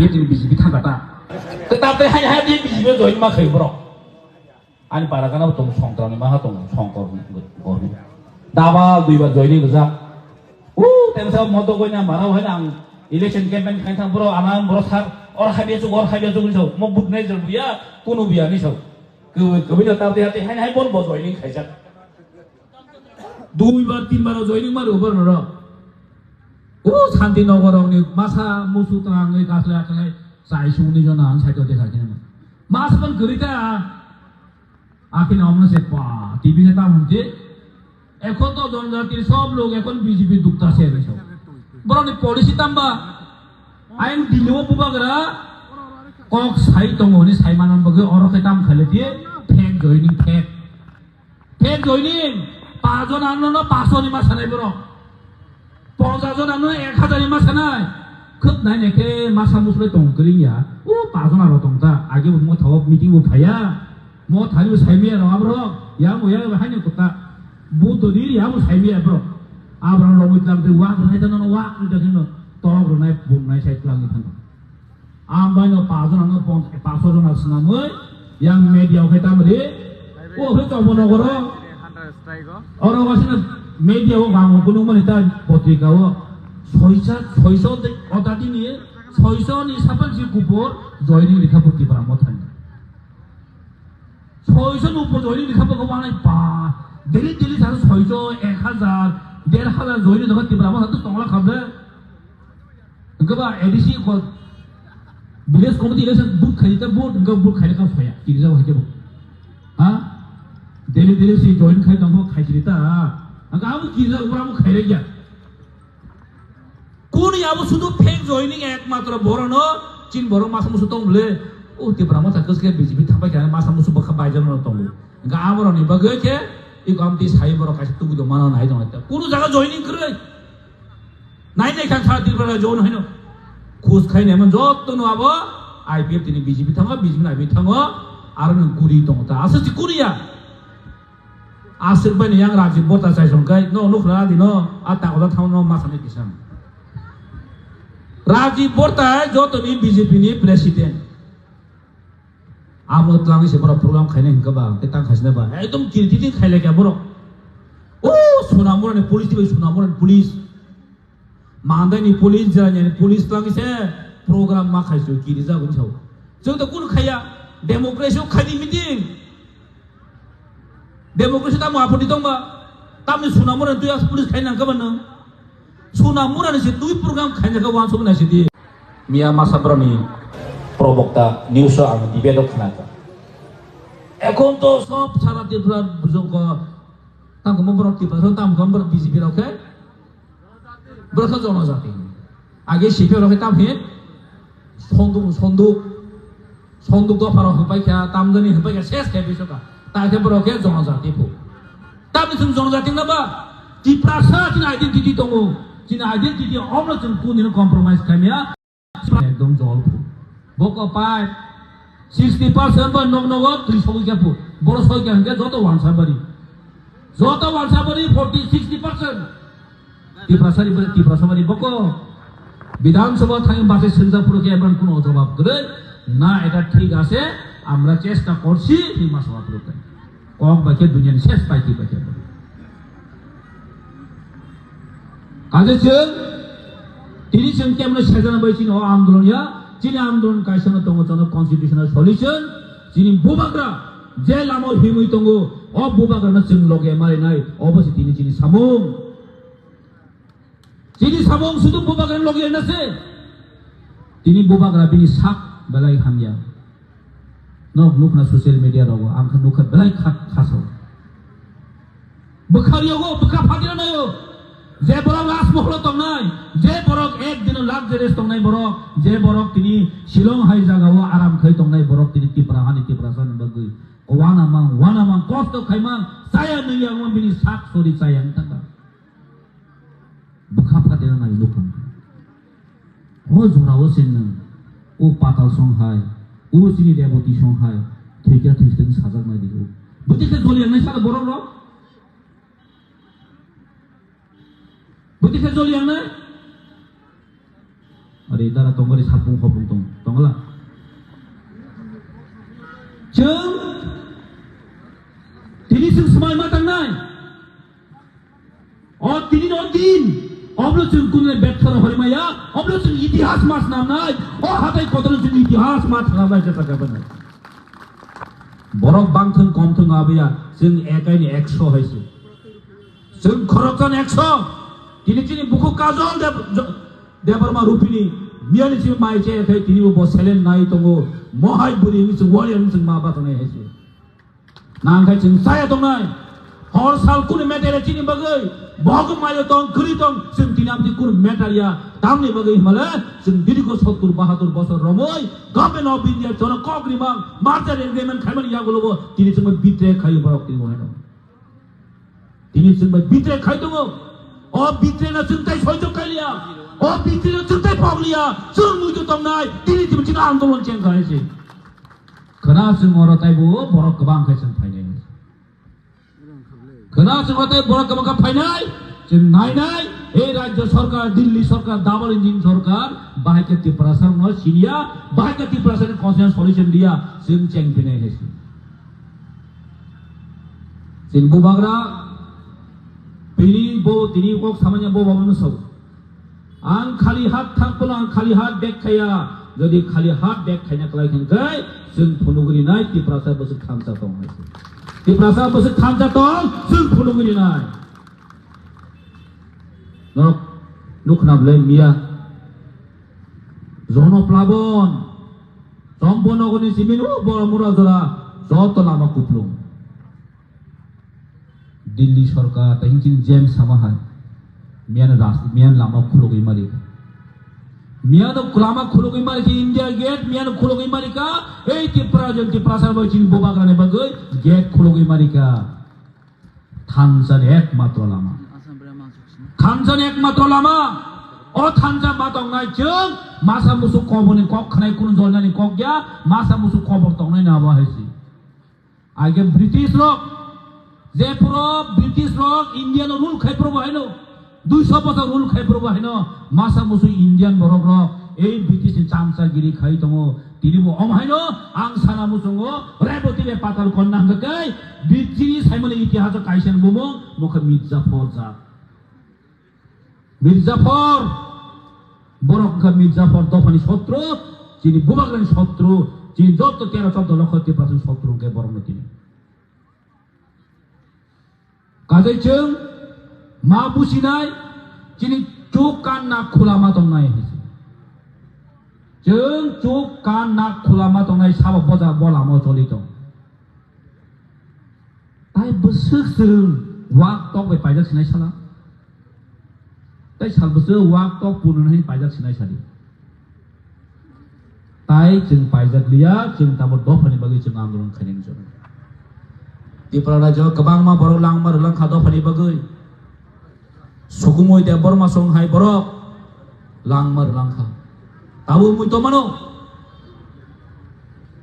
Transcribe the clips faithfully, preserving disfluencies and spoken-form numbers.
Tini B J P thangkha ta. Tei tabte hai hai tini B J P join ma khai borok. Ani para gana tong songkran ni maha tong songkor gorni. Daba duibar joining rijak. U, tensa moto goina mara hai ang election campaign khai thang bro, ana bro sar, or habia chuk, or habia chuk ni sau. Mo but nai jor buya, kunu buya ni sau. Kwi, kwi no tabte hati hai hai bon bo joining khaijak. Duibar, tinbar joining mari ubar noro. O Shanti Nagar rokni masa musu twrangwi kaslai kaslai chai sungni jona ang side o dekha khe. Masa ban kwrwi ta. Akhirno omno se pa, T V khe tamo hwnti. Ekhon to jonjati sob log ekhon B J P dukta se hwnwi sao. Borokni policy tamba? Ayang Delhi o bubagra kok sai tongo hwnwi sai manna bagwi oro khe tam khaile di fake joining, fake. Fake joining, paanch jon ano no paanch sho ni ma sanai borok. Ponchas jon ano ek hazar ni ma sanai. Khub nai nai khe masa musu lai tong kwrwi ya. O paanch jon aro tong ta. Age bo mo thago meeting bo phaiya. Mo thani bo sai miya rok aborok. Ya mo ya bo haino kota. Bo to di ya bo sai miya borok. Aborok rok bo tang te wak rwnai ta no wak rwnai ta no. Tok rwnai bung nai sai tlang ni thang. Ang bai no paanch jon ano pon-, paanch sho jon swnamwi yang media o khe tamri. O khe Chombo Nogoro. Oro wasina media o bang kunu mani ta potrika o. Soisa, soiso de, o dati ni soiso ni sapan si kupur joining rikha purti para mo thani. Soiso ni upor joining rikha purti ko manai pa. Daily, daily sa soiso, ek hazar, der hazar joining rikha purti para mo thani tongla khabde. Hingke ba A D C ko village committee election vote khai ta vote, hingke vote khai ka soya. Kiri jabo hingke bo. Ha? Daily daily si join khai tong khai jiri ta. Hingke abo kiri jabo abo khai ya. Kuni abo sudu fake joining ekmatro borono chin borok masa musu tong bole. O Tipra Motha kwske B J P thapai kha masa musu bokha bai jano tong. Hingke abo roni bagwi khe i committee sai borok kaisa tugu do mano nai tong. Kunu jaga joining kwrwi. Nai nai kha kha Tripura join haino. Khus khai nai man jotto no abo I P F T ni B J P thango, B J P ni I P F T thango, aro no guri tongo ta. Asa si kuriya. Aswk bai ni yang Rajiv Borta chai song kai, no nukh na di no, a ta oda thang no ma sani kisam. Rajiv Borta joto ni B J P ni president. Amo twlangwi se borok program khainai hwnkhe ba, tei tang khaisina ba. Ekdom kiriti ti khailai kha borok. O Sonamurani police tei Sonamurani police. Mandaini police, Jiraniani police twlangwi se program ma khaisu kiri jagwi sao. Chwng to kunu khaiya, democracy o khaidi meeting. Democracy tamo aphuti tongba? Tamni Sonamurani twi as police khaina hwnkhe ba nwng? Sonamurani se twi program khaina khe wansuk nai sidi. Miya masa borokni probokta news o ang debate o khna kha. Ekhon to sob sara Tripura bujok ko tamo borok Tripura so tamo borok B J P rok khe borok khe jonojati. Age C P M rok khe tam hin sonduk sonduk. Sonduk dopha rok hwpai kha, tamjani hwpai kha, ses khai bisoka. Ta khe borok khe jonojati phu. Tamni chwng jonojati wngna ba? Tiprasa chini identity tongo. Chini identity omno chwng kuni no compromise khaimya. Ekdom jol phu. Boko pai sixty percent ba nok nogo twi sogwi kha phu. Boro soi kha hwnkhe joto wansa bari. Joto wansa bari forty, sixty percent. Tiprasari bwrwi, Tiprasa bwrwi boko Bidhan Sabha thangwi base swngjak phuru khe ebran kuno jawab kwrwi na, eta thik ase, amra chesta korchi hinwi ma saba phuru khe. Kok bai khe duniani ses pai twi bai khe. Kaje chwng tini chwng kemno sejana bai chini o andolon ya, chini andolon kaisa no tongo, chwngno constitutional solution, chini bubagra je lama himwi tongo, o bubagra no chwng loge marinai, obo se tini chini samung. Chini samung sudu bubagra logi na se. Tini bubagra bini sak belai hamya. Nok nukna social media rogo, ang khe nukha belai kha-, khaso. Bwkha riyogo, bwkha phatira nayo. Je borok Rajmoholo tongnai, je borok ek dino luxurious tongnai borok, je borok tini Shillong hai jagao aram khai tongnai borok tini Tipra hani Tiprasa ni bagwi. Wana mang, wana mang, kosto khai mang, chaya nungya mang bini sak sori chaya wng thangkha. Bwkha phatira nai nukhung. O jorao se nwng, o patal song hai, o chini reboti song hai, thwikha thwitwng sajak nai di o. Bwtwi khe joli yang nai saka borok rok? Bwtwi khe joli yang nai? Ari dara tong, ari sapung hopung tong, tongla. Chwng tini chwng swmai ma tangnai. O tini no din, oblo chwng kunle betkhara hori maya, oblo chwng itihas mas namnai, o hatai kotor chwng itihas mas namnai jeta jabana. Borok bangthung komthung abiya, chwng ekaini ekso haise. Chwng khoroksan ekso. Tini chini bukhuk Kajol Deb-, Jo-, Debbarma Rupini miyani chini mai che khai tini bo selen nai tongo. Mohai buri ni chwng warrior ni chwng ma batanai haise. Nang khai chwng saya tongnai. Hor sal kunu metere chini bagwi. Bog mayo tong, kri tong, chwng tini amni kunu meter ya. Tamni bagwi himale chwng diri ko sottur bahatur bosor romoi. Government of India jono kok rimang. Merger agreement khaimani yagulo bo. Tini chwng bitwe khai borok tini bo haino. Tini chwng bai bitrai khai tongo. O bitrai no chwng tai soijo kai liya. O bitrai no chwng tai pok liya. Chwng muitu tongnai. Tini chwng chini andolon cheng khai se. Khwna chwng oro tai bo borok kwbang khai chwng phainai. Khwna chwng oro tai borok kwbang kha phainai. Chwng nainai. Ei rajya sarkar, Delhi sarkar, double engine sarkar. Bahai khe Tiprasa no siniya. Bahai khe Tiprasa ni constitution solution diya. Chwng cheng phinai hai se. Chini bubagra, bini bo tini kok samanya bo babo no sao. Ang khali hat thang polo ang khali hat bag khaya. Jodi khali hat bag khaina klai khan kai, chwng phunugri nai Tiprasa bwswk thansa tong hai se. Tiprasa bwswk thansa tong, chwng phunugri nai. Norok nukna belai miya. Jono plabon. Chombo nogoni simin o Boromura jora joto lama kuplung. Delhi sorkar, tei hinchini James sama hai. Miyan ras-, miyan lama khulogwi mari. Miyan lama khulogwi mari khe India Gate, miyan khulogwi mari ka. Ei Tipra jon Tiprasa bai chini bubagrani bagwi gate khulogwi mari ka. Thansa ni ekmatro lama. Thansa ni ekmatro lama. O thansa ma tongnai chwng masa musu kobor ni kok khnai kunu jornani kok ya, masa musu kobor tongnai na bo hai si. Age British rok, je puro British rok India no rule khai puro bo haino, duiso bosor rule khai puro bo haino, masa musu Indian borok rok ei British ni chamchagiri khai tongo. Tini bo om haino ang sana muchungo Reboti le patal konna hwnkhe British ni saimani itihas o kaisa ni bumung mokhe Mirzaphor jat. Mirzaphor, borok wngkha Mirzaphor dophani sotro, chini bubagrani sotro, chini joto tero choddo lokho Tiprasani sotro wngkhe borokno tini. Kajai chwng ma businai, chini chuk kan nak khula ma tongnai. Chwng chuk kan nak khula ma tongnai sabo boja bolamo choli tong. Tai bwswk chwng wak tok bai paijak sinai sala? Tai sal bwswk wak tok punun hai paijak sinai sadi? Tai chwng paijak liya, chwng tamo dophani bagwi chwng andolon khainani chwng. Tripura rajyo kwbangma borok langma rwlang kha dophani bagwi. Sukumui Debbarma song hai borok langma rwlangkha. Tabuk mui tongmano.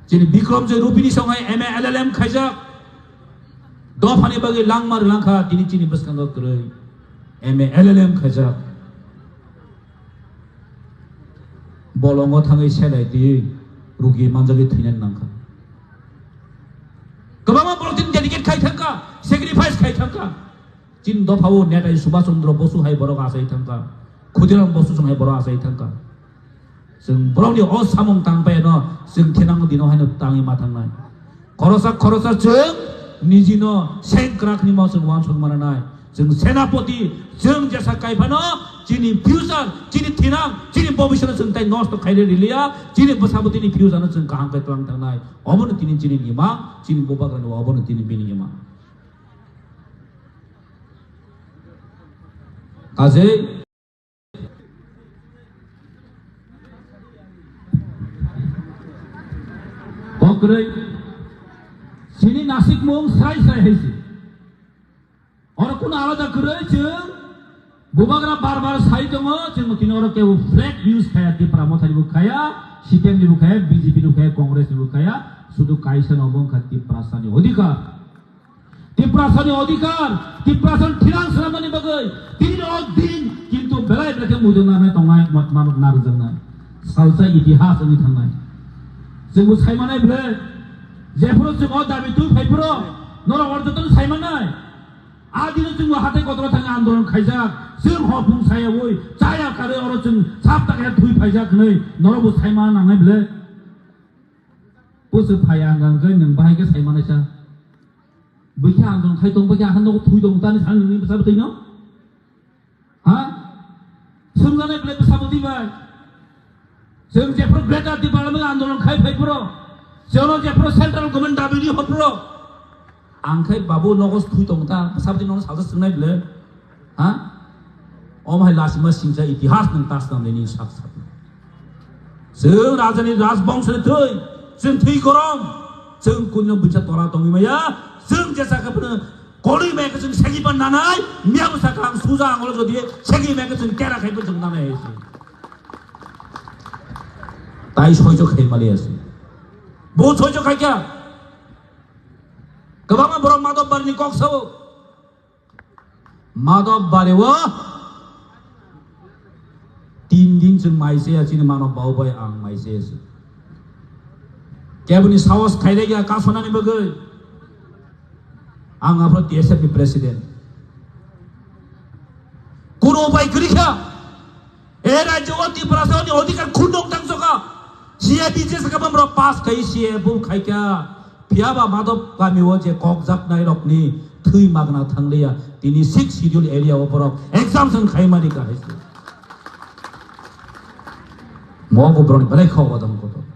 Chini Bikram Joy Rupini song hai M A L L M khaijak. Dophani bagwi langma rwlangkha, tini chini bwskango kwrwi M A L L M khaijak. Bolongo thangwi selai twiwi rugi manjagwi thwinani nangkha. Kwbangma borok tini dedicate khai thangkha, sacrifice khai thangkha. Chini dophao Netaji Subhash Chandra Bosu hai borok achai thangkha, Khudiram Bosu song hai borok achai thangkha. Chwng borokni o samung tang paiyano chwng thinang dino haino tangwi ma thangnai. Khorosa khorosa chwng nijino sengkrak ni mo chwng uansuk mananai. Chwng senapoti, chwng jesa kaiphano chini future, chini thinang, chini bobiswano chwng tai nosto khaina riliya, chini bwsabotini future no chwng kaham khe twlang thangnai. Omono tini chini imang, chini bubagrani obono tini bini imang. Kajei kokroi sini nasikmung srai srai hai si. Oro kuno alada kwrwi chwng bubagra bar bar sai tongo, chwng tini oro kebo flag use khaya, Tipra Motha ni bo khaya, C P M ni bo khaya, B J P ni bo khaya, Congress ni bo khaya, sudu kaisa no obo wngkha Tiprasani odhikar. Tiprasani odhikar, Tiprasani thirang swnamnani bagwi tini o din kintu belai belai khe muitu narwknai tongnai, ma-, ma-, narwkjaknai. Salsa itihas wngwi thangnai. Chwngbo saimanai bwle, jephuru chwng o dabi twi phaiphuru, norok oro jotono saimanai. A dino chwngbo hatai kotor thangwi andolon khaijak, chwng hor phung sayawi, chaya karwi oro chwng sap takhe thwi phaijak hwnwi norokbo saimana nangnai bwle. Bwswk phai ang hwnkhe nwng bahai khe saimanaisa. Bwkhe andolon khai tong, bwkhe ahan nogo thwi tong tani sani nini bwsa bwtwino? Ha? Swngjaknai belai bwsa bwtwi bai. Chwng jephuru Greater Tipraland andolon khai phai phuru, chwngno jephuru central government dabi di hor phuru, ang khai babu nogo thwi tong ta, bwsa bwtwi nono salsa swngnai belai. Ha? Omo hai lasima singcha itihas nwng tasnam nini sak sak. Chwng rajani rajbongshoni thwi, chwng thwi gorom, chwng kunno bwsa tora tongwi maya, chwng jesa khe phano Kori mekhe chwng segi ban nanai, miya bwsa kang suja angol jodi segi mekhe chwng kera khai chwng nanai hai se. Tai soijo khai mali ase. Bo soijo khai kya? Kwbangma borok Madhab Bari ni kok sao. Madhab Bari o tin din chwng mai se ya chini mano bau bai ang mai se ya se. Keboni saos khai lai ya kasonani bagwi. Ang aphro T S F ni president. Kuno upai kwrwi kha. E rajyo o Tiprasa ni odhikar khundok tang soka. C A D J saka bamro pass khai C A bo khai kha. Phiya ba Madhab kami o je kokjaknai rok ni thwi magna thangliya. Tini six schedule area o borok exemption khai mani kha hai se. Mo bo borok ni belai kha o adam kotor.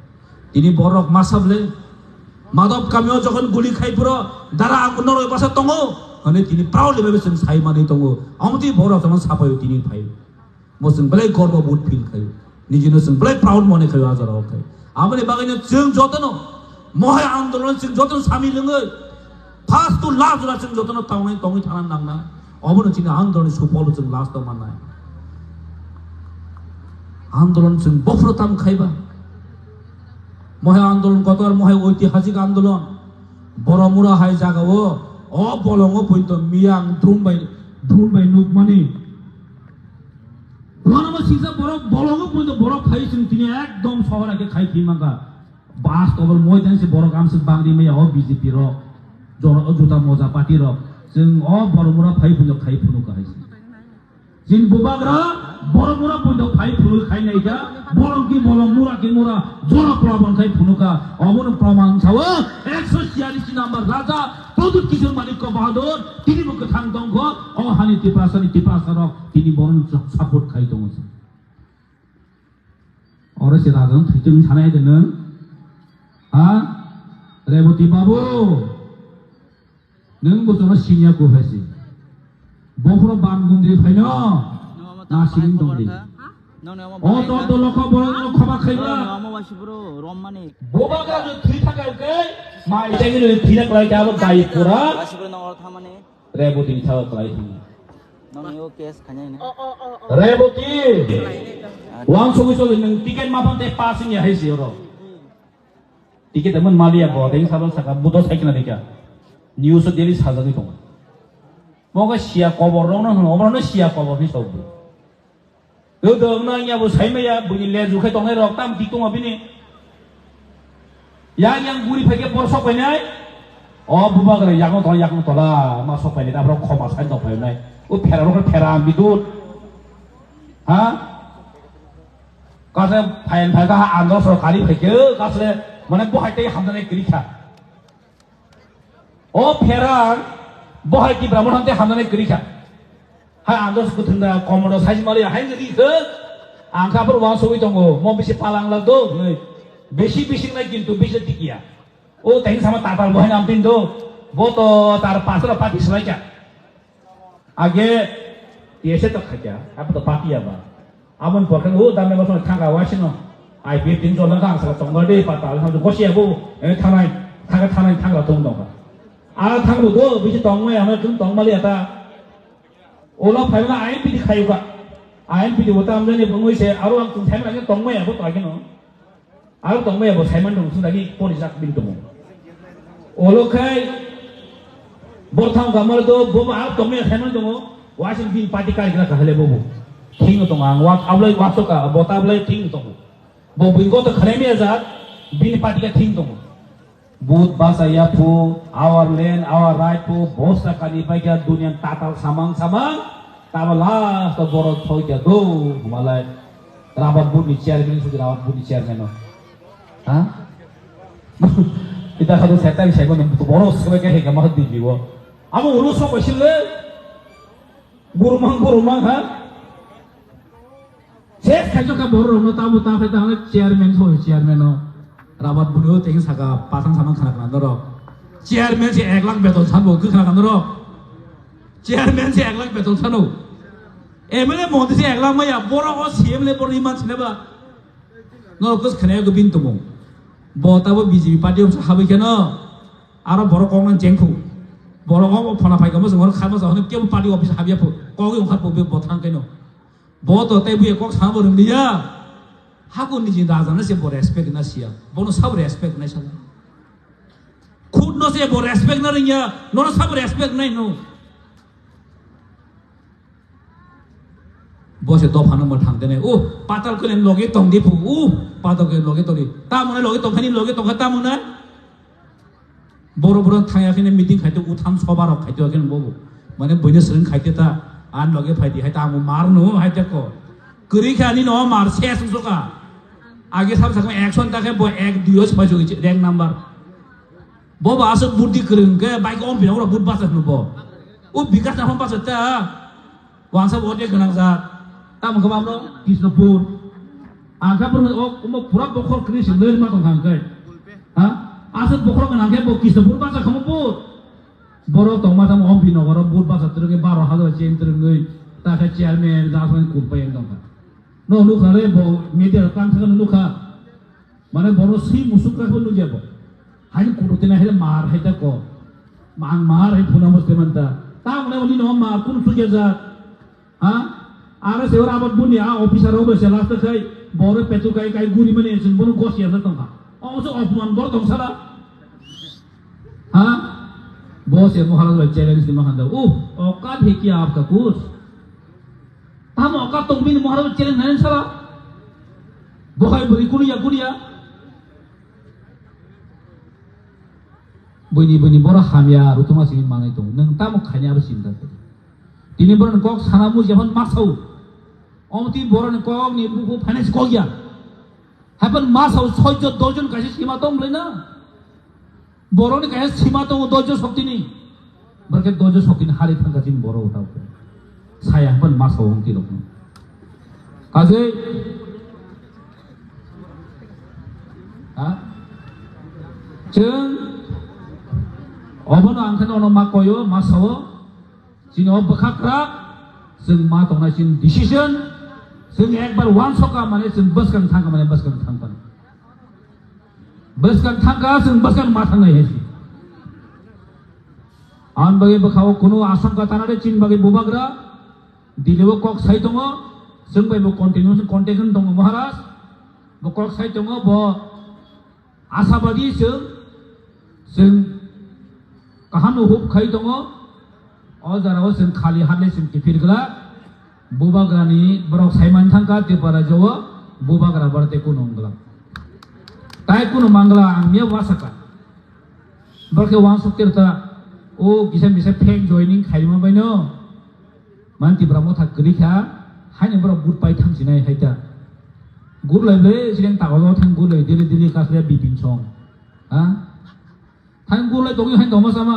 Tini borok masa bwle Madhab kami o jokhon guli khai puro dara ang noroi basa tongo. Hwnwi tini proudly bai chwng sai manwi tongo. Amtwi borok jokhon sapai o tini phai. Mo chwng belai gorbo bood feel khaio. Nijino chwng belai proud mone khaio a jorao khai. Aboni bagwino chwng jotono mohai andolon chwng jotono samil wngwi first to last jora chwng jotono tongwi tongwi thana nangna. Obono chini andoloni supolo chwng last o mannai. Andolon chwng bophro tam khaiba. Mohai andolon kotor, mohai oitihasik andolon. Boromura hai jagao o bolongo poito miyang drum bai, drum bai nukmani. Uanama singsa borok bolongo poito borok phai chwng tini ekdom sohor ake khai thwi mangkha. Bas tobol moi tang se borok amswk bangri maya o B J P rok. Jora o juta moja party rok. Chwng o boromura phai poito khai phunukha hai se. Chini bubagra borok mura poito phai phunuk khai nai kha, bolong ki bolong, mura ki mura, jora pora bang khai phunuk kha. Obono proman sao, ekso chiyalish number Raja Pradyut Kishore Manikya Bahadur, tini bo kwthang tong kho, o hani Tiprasa ni Tiprasa rok, tini bono support khai tongo. Oro se Raja no thwitung sanai de nwng, ha? Reboti babu. Nwng bo chwngno siniya kuphai si. Bophro ban gundri phaino. Nang omo na tamo sining hai tong di. Khobor kha? Nang ni omo O bai to kha? To lokho borok no khoba khaima. Nang ni omo bai si bro, rom mani. Boba ga jo thwi thaka kai. Mai tagi no thwi na klai ka bo dai pura. Bai si bro nang or thamani. Reboti ni thawa klai thini. Nang ni o case khanya ni. Reboti. Wang sugui sugui nwng ticket ma phan te pass ni hai si oro. Ticket emon maliya bo, tei sabo saka buto sai khna dikha. News o daily sajagwi tongo. Moga siya kobor rokno hwno, oborokno siya kobor hinwi sawi. Tei dogno wngya bo saimaya, buini leju khe tongnai rok tam tik tongo bini. Yang yang guri phaikhe bor sok painai. O bubagra yakno tola, yakno tola, ma sok painai, aborok khoma sai tong painai. O phera rok phera ang bidut. Ha? Kase phayan phaikha ha andro sorkari phaikhe kase mane bohai tei hamjani kwrwi kha. O pherang bohai Tipra Motha tei hamjani kwrwi kha. Hai andro kwthwng da komodo sai mali hai kwrwi kha. Ang kha phuru uansugwi tongo mo bisi palang lak do hwnwi. Bisi bisi nai kintu bisi tikiya. O tei sama tatal bohai nam tin do. Bo to tar pasra pati swlai kha. Age T S A to khaikha, abo to papiya ba. Aboni pore khe, o, dame bosong thangka waisino. I P F tin jol thangka, ang saka tongma de, pata, ang saka gosi abo, eh, thanai, thangka thanai, thangka tong tongka. Ara thangbo do, bisi tongmai, ano tung tongmali ata. Olo phaimana I N P T khayuka. I N P T bo tamjani bungwi se, aro ang tung thaimana tongmai abo to agino. Aro tongmaya bo Simon dong sundagi porijak bini tongo. Olo khai borthang gamar do bo aro tongmaya Simon tongo. Wasin bin party kari kira kahale bobo. Thing tongo ang wak ablai wasoka bota ablai thing tongo. Bo bini koto khanai maya jak, bini party khe thing tongo. Vote bachaya phu, our land, our right phu, bosta kani paikha dunian tatal samang samang, tamo last o borok thoi kha do, hwnbalai rabat buni chairman sugi rabat buni chairman o. Ha? Kita khadu setai sego nang borok sebe khe hega ma di bibo. Amo uru sok bai sile. Gurumang gurumang ha. Ses khaijak kha borok rokno tamo ta khai ta hwnle chairman so chairman o. Rabat buni o teng saka pasang samang khana khana norok. Chairman se ek lakh beton sanbo khe khana khana norok. Chairman se ek lakh beton sano. M L A monti se ek lakh maya borok o C M le borok iman sinaba. Norok kos khana go bin tumo. Bo tabo B J P party o habwi kheno. Aro borok kok nang chengkhu. Borok o phona phaikha mo jongor kharma jahon kebo party office habya phu. Kok yong kharpo be bothang kaino. Bo to tei buya kok samo rwngya. Hakuni jin raja na se bo respect na siya. Bono sab respect na sala. Khud no se bo respect na rwngya. Nono sab respect na no. Bo se dophano mo thang dene. O, patal kelen loge tong di phu. O, patal kelen loge tong di. Tamone loge tong khani loge tong kha tamone. Boro boro thang ya khine meeting khaito utham soba rok khaito khine bobo. Mane boine sering khaite ta an loge phaidi hai ta amo mar no hai ta ko. Kri khani no mar ses usoka. Age sam sakma action ta khe bo ek dui os phajo rank number. Bo ba aswk buddi kwrwng khe bike om bino ura bud basa hwno bo. O bikas na phone basa ta. Wangsa bo je gwnang jat. Tamo khe mamro Krishnapur. Ang khe bro o mo pura bokhor kwrwi se ler ma tong kha khe. Ha? Aswk bokhor gwnang khe bo Krishnapur basa khamu bud. Boro tong ma tamo om bino ura bud basa twrwngwi baro hajar chen twrwngwi ta khe chairman jasman kurpai tong kha. No nukha re bo media tang thang nukha. Mane bono si musuk kha nukya bo. Hai kudu tena hele mar hai ta ko. Mang mar hai phuna muste manta. Ta mane oni no mar kun sugya ja. Ha? Ara se ora abot buni a officer obo se last khai boro petu kai kai guri mane sin bono gos ya tong kha. O so opman bor tong sala. Ha? Bo se Maharaj bai challenge ni mahanda. Uh, औकात है क्या आपका कुछ? Tamo ka tong bini Maharaj challenge nai sala. Bohai bwrwi kuliya kuliya. Bini bini boro hamya rutuma sini manai tong. Nang tamo khani abo sinta khe. Tini boro kok sana mu japan masau. Om tini boro ni kok ni buku finance kok ya. Hapan masau soi jon dos jon kaisa sima tong bwlai na. Borokni kaisa sima tongo doijo soktini. Borok khe doijo soktini hari thangkha chini borok uta uta. Saya hwnba masa wng tirokno. Kajei, ha? Chwng obono ang khe nono ma koyo, ma sao. Chini o bwkha kwrak, chwng ma tongnai chini decision, chwng ekbar uansukha mane chwng bwskang thangkha mane bwskang thangkha. Bwskang thangkha, chwng bwskang ma thangnai hai se. Ang bagwi bwkha o kunu asongkha tana de chini bagwi bubagra, Delhi o kok sai tongo, chwng bai bo continuation contact wng tongo Maharaj, bo kok sai tongo, bo Asabadi chwng, chwng kaham no hope khai tongo. O jora o chwng khali hat le chwng kiphil glak. Bubagra ni borok sai man thangkha Tripura rajyo o bubagra bar tei kunu wng glak. Tai kunu mangla ang miya wasaka. Borok khe wansuk tirta o kisa misa fake joining khaima bai no. Man Tipra motha kwrwi kha, haino borok good pai thang sinai hai ta. Good lai ble, sideng tago lo thang good lai, dili dili kasle bipin song. Ha? Thang good lai tongyo haino tongma sama.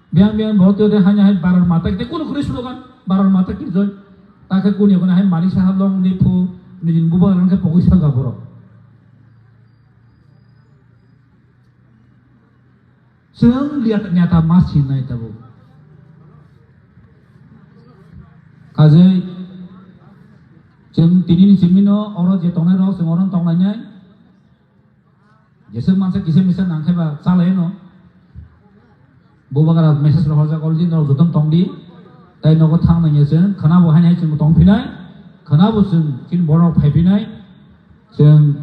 Biang biang borok tyo de haino hai barar mata kite kono kwrwi slogan, barar mata ki joy. Ta khe kuni kono hai malik sahab long ni phu, nijin buba rang khe pogwi sangka borok. Chwng liya-, neta ma sinai tabuk. Kajei, chwng tini ni simi no oro je tongnai rok, chwng oro tonglainai. Jeswk mansa kisa misa nang khe ba chalai no. Bubagra message rok horjak already norok jotono tong di. Tai nogo thang nangya chwng, khwna bo haino hai chwng tong phinai. Khwna bo chwng chini borok phai phinai. Chwng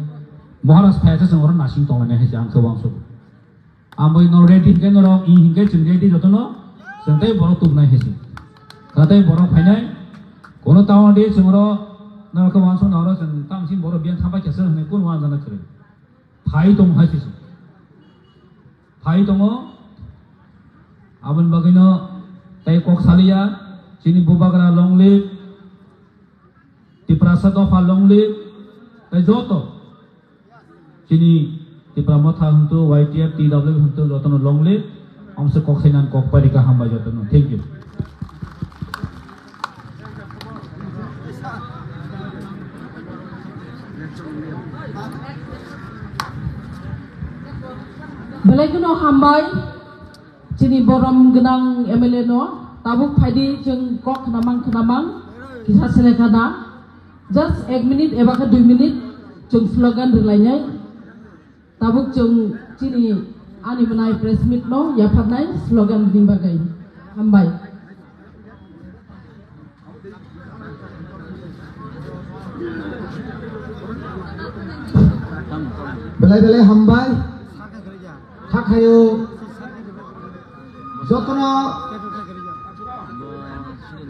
Maharaj phai khe chwng oro nasing tonglainai hai se ang khe uansuk. Ang bai no ready hinkhe norok, i hinkhe chwng ready jotono, chwng tei borok tubunai hai se. Khwna tei borok phainai, kono town de chwng oro Norok khe uansuk na oro chwng tamsini borok biyang thapai khe se hwnwi kunu uansukna kwrwi. Phai tongo hai se se. Phai tongo. Aboni bagwino tei kok saliya chini bubagra long live, Tiprasa dopha long live, tei joto chini Tipra Motha hwntu, Y T F, T W hwntu jotono long live. Amse kok sainan kok pai rika, hambai jotono. Thank you. Belai kheno hambai, chini borom gwnang M L A no, tabuk phaidi chwng kok khnamang khnamang kisa selekha da. Just ek minute eba khe dui minute chwng slogan rwlainai. Tabuk chwng chini ani mwnai press meet no yapharnai slogan ni bagwi. Hambai. Belai belai hambai. Kha khayo. Jotono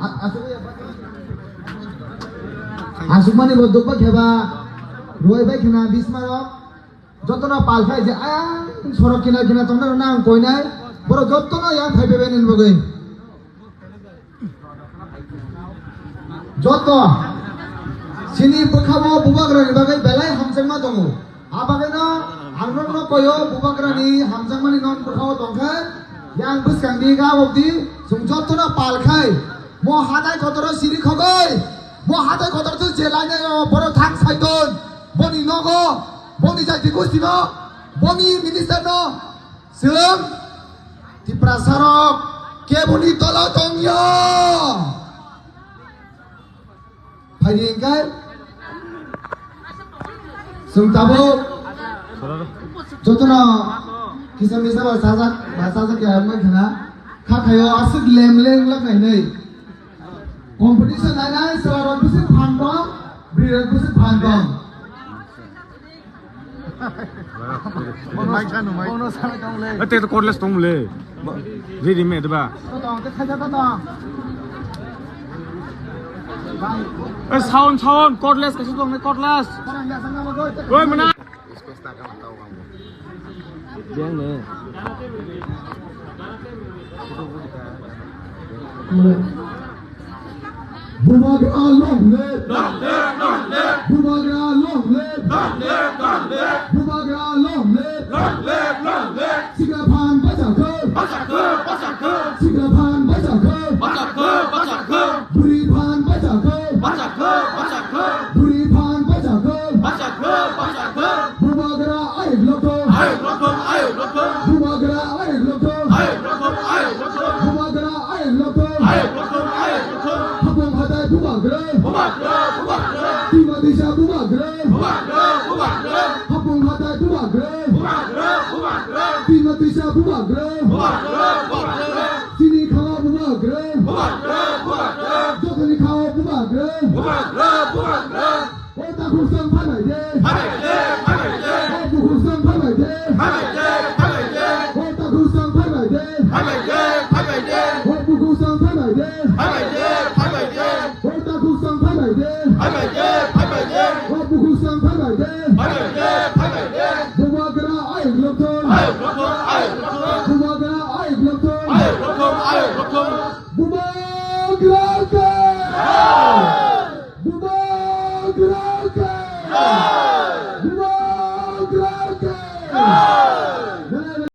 a-, aswk-, aswkmani bo dukba kheba ruwai bai khna bismarok. Jotono pal khai je ayang sorok kinar kinar tongnai rok nang koinai, borok jotono yang phai phai bai nini bagwi. Joto chini bwkhao bubagrani bagwi belai hamjakma tongo. A bagwino ang nokno koyo, bubagrani hamjakmani nok bwkhao tongkhe yang bwskang di ga obdi chwng jotono pal khai. Mo hatai kotoro siri khogoi, mo hatai kotoro tu je lainai o borok thang saiton, boni nogo, boni jati gustino, boni ministerno, chwng Tiprasarok keboni tolo tongyo. Phaidi hingkai chwng tabuk jotono kisa misa ba sajak, ba sajak ya wngwi khna kha khayo aswk lem lem lak nai nai. Competition nai nai, chwla rok bisi phan tong, bwrwi rok bisi phan tong. Bono, bono sana tong le. Eh, te to cordless tong le. Ready made ba. To tong, te khaja to tong. Eh, sound, sound, cordless, kasi tong le, cordless. Oi, mana? Biang ne. Bubagra long live! Long live, long live! Bubagra long live! Long live, long live! Bubagra long live! Long live, long live! Sikla phan bacha kho! Bacha kho, bacha kho! Sikla phan bacha kho! Bacha kho, bacha kho! Bwrwi phan bacha kho! Bacha kho, bacha kho! Bwrwi phan bacha kho! Bacha kho, bacha kho! Bubagra ayuk lokthong! Ayuk lokthong, ayuk lokthong! Bubagra ayuk lokthong! Ayuk lokthong, ayuk lokthong! Bubagra ayuk lokthong! Ayuk lokthong, ayuk lokthong! Hapung hatai bubagra! Bubagra, bubagra! Tima disa bubagra! Bubagra, bubagra! Hapung hatai bubagra! Bubagra, bubagra! Tima disa bubagra! Bubagra, bubagra! Chini khawa bubagra! Bubagra, bubagra! Jotoni khawa bubagra! Bubagra, bubagra! O takhuk sang phaibai de. Phaibai de, phaibai de. O bukhuk sang phaibai de. Phaibai de, phaibai de. O takhuk sang phaibai de. Phaibai de, phaibai de. O bukhuk sang phaibai de. Phaibai de, phaibai de. O takhuk sang phaibai de. Phaibai de, phaibai de. O bukhuk sang phaibai de. Phaibai de, phaibai de. Bubagra ayuk lokthong. Ayuk lokthong, ayuk lokthong. Bubagra ayuk lokthong. Ayuk lokthong, ayuk lokthong. Bubagra ke! Jai! Bubagra ke! Jai! Bubagra ke! Jai!